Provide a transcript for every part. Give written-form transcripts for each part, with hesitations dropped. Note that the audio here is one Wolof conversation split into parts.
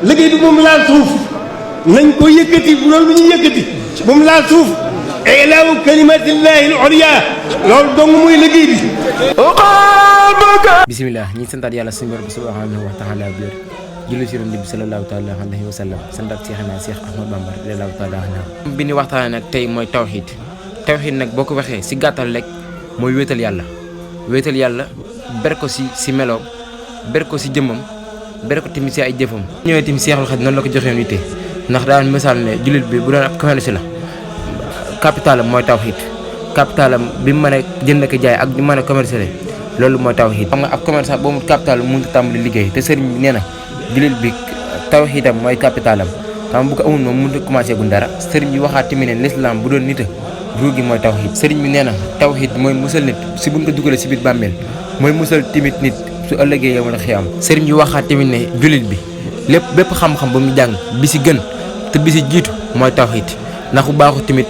liggéey bi moom laal suuf nañ ko yëkkati bu doon lu ñu yëkkati moom laal suuf ilaahu kalimatillahi al-ulya loolu dong muy liggéey bi. bisimilah ñi santaat yàlla suñu borom subhanahu wa taala biir julli ci Yonent bi sallallahu taala alayhi wa sallam santaat Cheikh Ahmadou Bamba radiyallahu taala anhu. bi ñu waxtaanee nag tey mooy tawxiid nag boo ko waxee si gàttal rek mooy wéetal yàlla ber ko si meloom ber ko si jëmmam ber ko tamit si ay jëfam. ñëwee tamit Seexul Xadiim noonu la ko joxee nité ndax daan misaal ne jullit bi bu doon ab commerce la capitalam mooy tawxiid capitalam bi mu mën a jënd ak jaay ak bi mën a commerce loolu mooy tawxiid. xam nga ab commerçant boo mu capital mënut a tàmbali liggéey te sëriñ bi nee na jullit bi tawxiidam mooy capitalam xam bu ko amul moom mënut a commencé gu dara. sëriñ bi waxaat tamit ne l'islam bu doon nit ruu gi mooy tawxiid. sëriñ bi nee na tawxiid mooy musal nit si buñ ko dugalee si biir bàmmeel mooy musal tamit nit su ëllëgee yow la xiyaam. sëriñ bi waxaat tamit ne jullit bi bépp xam-xam ba mu jàng bi si gën te bi si jiitu mooy tawxiid ndax bu baaxul tamit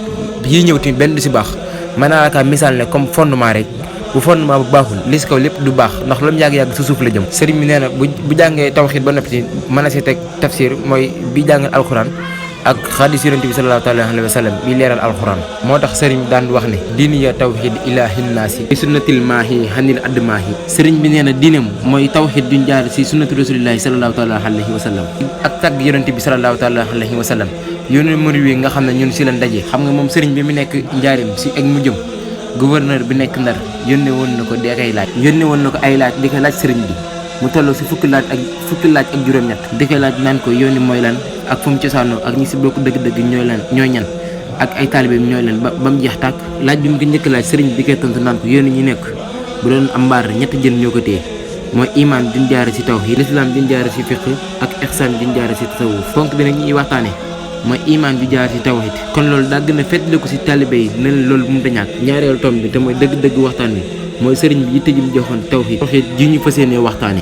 yii ñëw tamit benn du si baax. mën naa la misaal ne comme fondement rek bu fondement bu baaxul li si kaw lépp du baax ndax lu mu yàgg-yàgg sa suuf la jëm. sëriñ bi nee na bu jàngee tawxiid ba noppi mën na si teg tafsir mooy bi jàngal alxuraan ak xadis Yonent bi sallallahu alayhi wa sallam bi leeral alxuraan. moo tax sëriñ bi daan wax ne diini ya tawxiid ilaahin naasi bi sunnatil maahi hanil admaahi. sëriñ bi nee na diineem mooy tawxiid duñ jaar si sunnatu rasulillahi sallallahu alayhi wa sallam ak tagg Yonent bi sallallahu alayhi wa sallam. yoonu murid wi nga xam ne ñun si lañ daje xam nga moom sëriñ bi mu nekk njaarim si ak mu jëm gouverneur bi nekk Ndar yónnee woon na ko di koy laaj yónnee woon na ko ay laaj di ko laaj sëriñ bi mu tolloo si fukki laaj ak juróom-ñett di koy laaj naan ko yooni mooy lan ak fu mu cosaanoo ak ñi si bokk dëgg-dëgg ñooy ñan ak ay taalibeem ñooy lan ba mu jeex tàkk. laaj bi mu ko njëkk laaj sëriñ bi di koy tontu naan ko yooni ñi nekk bu doon am mbaar ñetti jën ñoo ko téye mooy iman diñ jaare si tawhiid lislaam diñ jaare si fiqh ak ihsaan diñ jaare si tasawuf. ponk bi nag ñuy waxtaane mooy iman bi jaar ci tawhid kon loolu daa gën a fetli ko ci taalibe yi ne loolu mënut a ñàkk. ñaareelu tomb bi te mooy dëgg-dëgg waxtaan wi mooy sëriñ bi yitte ji mu joxoon tawhid ji ñu fas yéenee waxtaane